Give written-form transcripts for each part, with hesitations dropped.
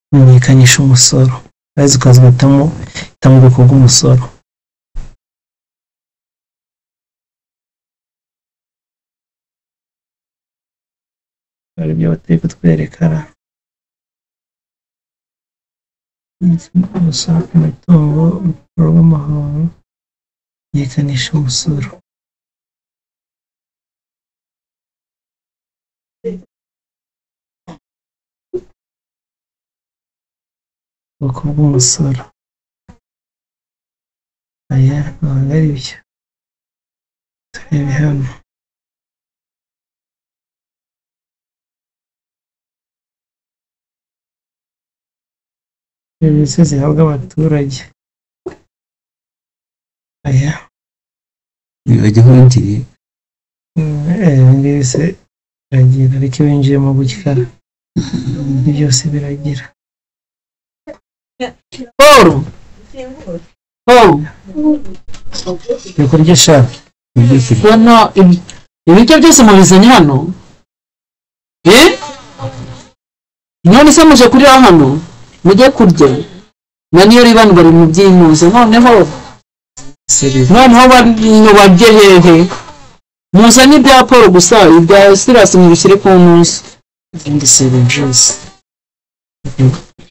Kumenyekanisha umusoro, maze ukaza ugahitamo hitamo ubwoko bw'umusoro. Hari ibyo batari kutwerekana. Umusoro ku mitungo, urupapuro rw'amahoro, menyekanisha umusoro. Ubwoko bw'umusoro. Aya ntabwo ari byo. Turebe hano. Serivisi zihabwa abaturage. Aya. Bajya winjiriye. Ibi ngibi se biragira, ariko iyo winjiyemo gutya ni byose biragira. Paul, Paul, Ni kurya sha. Ubona ibiryo byose mubizanye hano? Eh? None se muje kurira hano? Mujye kurya. Na niyo ribano bari mu byimuze noneho noneho barye hehe? Muzanye ibya Paul gusa, ibya Silas mubishyire ku munsi. Izindi serivisi.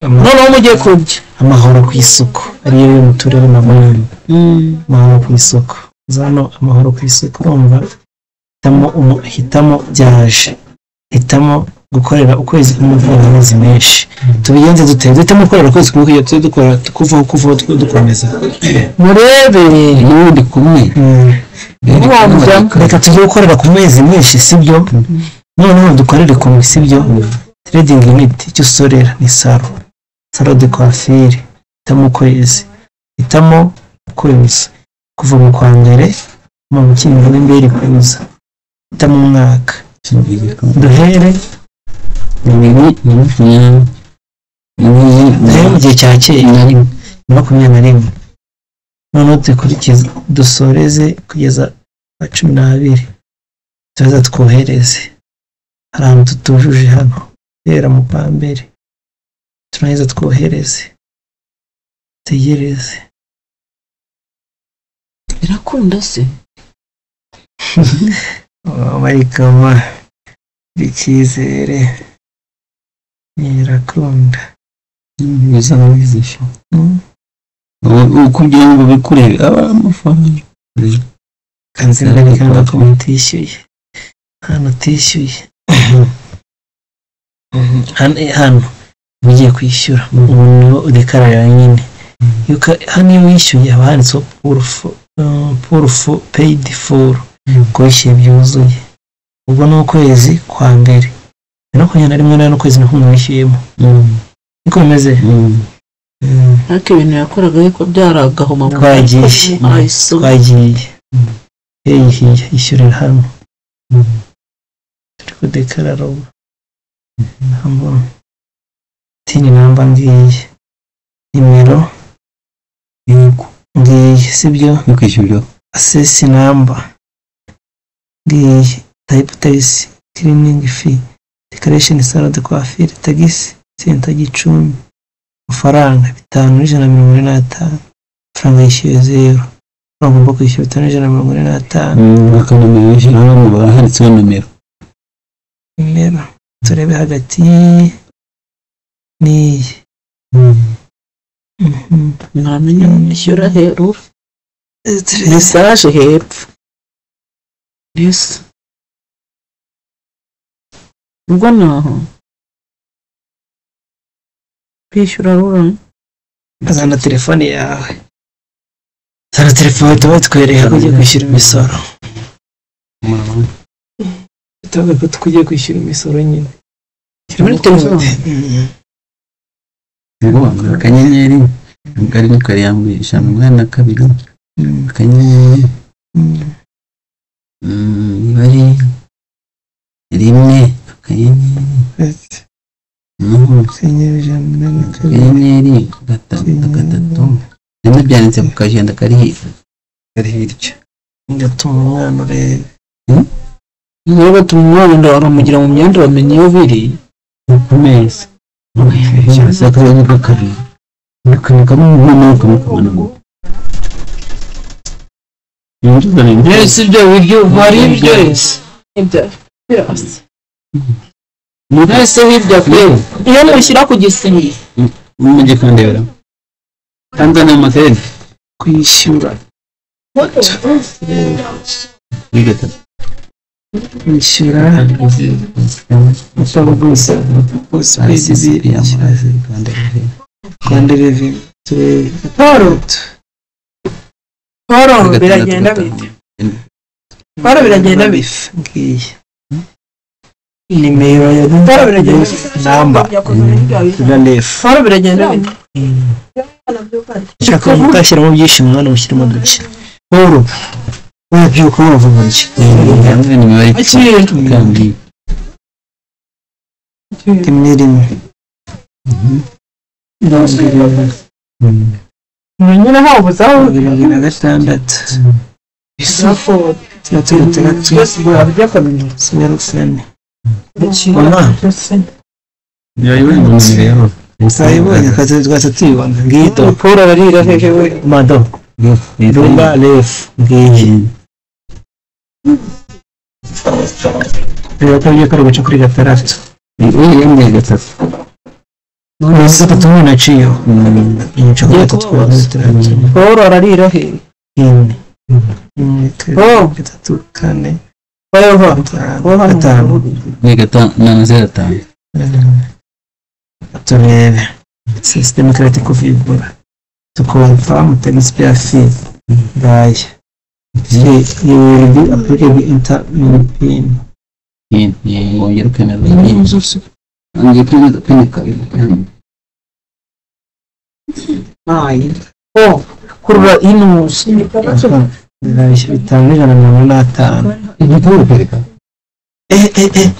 Noneho mujye kurya. Amahoro ku isoko ariyo yo mu turere na munani. Amahoro ku isoko. Zano amahoro ku isoko urumva hitamo hitamo byaje. Hitamo gukorera ukwezi kumwe kuva amezi menshi. Tubigenze dute? Duhitamo gukorera ukwezi kumwe kugira tujye dukora kuvaho kuvaho dukomeza. Murebe n'ubundi kumwe. Reka tujye gukorera ku mezi menshi sibyo? Noneho dukorere kumwe sibyo? Trading unit icyo usorera ni salo. Salo de coiffure. Hitamo ukwezi. Hitamo ukwezi. Kuva mu kwa mbere mu mukingo w'imbere kuza. Hitamo umwaka. Duhere duhere mu gihe cya kera 21. Noneho dukurikize dusoreze kugeza 12. Tuza twohereze. Hari ahantu tutujuje hano. Guhera mu kwa mbere. Turangiza twohereze. Tegereze. Birakunda se? Marikama icyizere ntirakunda. Bizabizisha. Kugira ngo bikurebe aba amafaranga. Kanzira kandi ko mutishyuye. Hano utishyuye. Hano ugiye kwishyura ubu udekarara nyine. Hano iyo wishyuye haba handitseho proof paid for, ko wishyuye byuzuye. Ubwo ni ukwezi kwa mbere 2021 n'ukwezi na kumwe wishyuyemo. Niko bimeze. Ariko ibintu yakoraga yuko byaragahoma. Twagiye. Twagiye. Ishyurira hano. Turi kudekarara ubu. Tini namba ngiyi. Nimero ngiyi sibyo? Access number ngiyi. Type tax, cleaning fee, decoration salon de coiffure, tax, senta gicumbi. Amafaranga 545. Amafaranga yishyuye 0. Uragomba kwishyura 545. Akanomero yishyura hano handitseho nomero. Nimero turebe hagati n'iyi. Ntamenya nishyura herura. Message hepfo. Yes. Ubwo naho kwishyura rura. Zana telefone yawe. Zana telefone tuba twereka ko ugiye kwishyura imisoro. Tuba tugiye kwishyura imisoro nyine. Muri telefone. Ngo akanyenyeri ngari ni kare yambwiye 582 akanyenyeri niba ari 1 akanyenyeri akanyenyeri 3 3 nibyo byanditse ku kajenda kari hirya. Ngatuma umwana urebe. Niba batuma umwana aramugira mu myenda bamenye iyo biri ku meza. Nese ibyo biryo wari byose Ibyo byose. Nese hirya pe Iyo mushyira ku gisenge. Mujye kundebera. Tanzania amakere. Kwishyura. Kwishyura. Mutabugusa. Rwanda Revenue. Paul. Paul biragenda bite? Paul biragenda bite? Ngiye. Nimero ya Paul biragenda bite? Namba. Ralef. Paul biragenda bite? Shaka mutashyiramo byinshi mwana mushyiramo duke. Paul. Urabyuka wavuga iki? Rimwe rimwe. Nyine habuze aho 76. Byose 6. Mama. Sayibonye twese tuyibona. Ngito. Paul ararira hehe we. Mado. Rumba lef. Ngiyi. Reba ko agiye guca kuri 6. Rimwe 3. None 3 umwe naciyeho. Nca kuri 3 3. Paul ararira hehe. 1 2 3 4 5 5 5. Turebe system credit kuvigura tukonfirm tax pay ngaya you will be applicable enter pin ngongera kwemeza ngiye kwemeza pin kabiri Nine. Oh, kurura inusi 545. Igitabo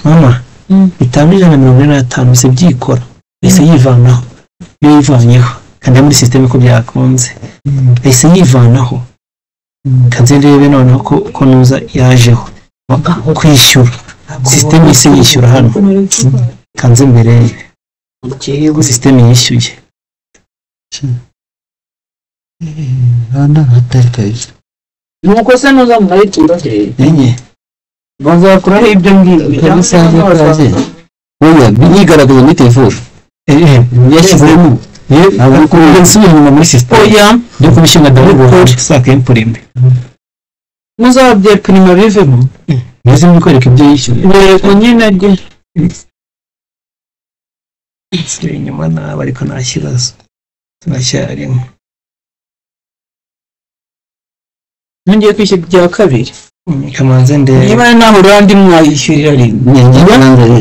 Mama 545 bise byikora bise yivanaho iyo yivanyeho kandi muri system ko byakunze bise yivanaho kanze ndebe noneho ko nuza yajeho kwishyura system ise yishyura hano kanze mbere system yishyuye Rwanda hatari nuko se nuza mwayitura enye bazakuraho ibyo ngibyo oya birigaragaza muri telefone yashyizemo ntabwo nsubira inyuma muri system oya byo kubishinga download saka imprimbe muzabye prima bivemo bize mbikwereka ibyo yishyuye yego nyine rye nsubira inyuma nabi ariko nta kibazo turacyarimo nongeye kwishyura ibya kabiri kamanze ndebe niba naho urandi mwayishyurira rimwe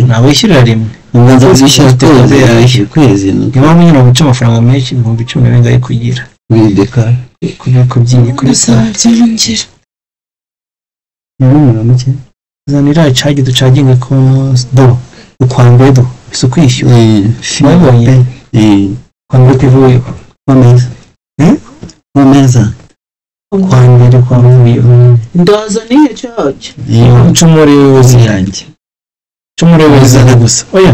ntabwo yishyurira rimwe ubanza kwishyura ukwezi niyo mpamvu nyine baguca amafaranga menshi 10,000 birenga kugira kuri zanira charge ducaginga ko do ukwambere do biso kwishyura wabonye kwambere kivuye kwameza kwameza kwambere kwavuye ndaza niye charge ncumure yanjye ncumure gusa oya.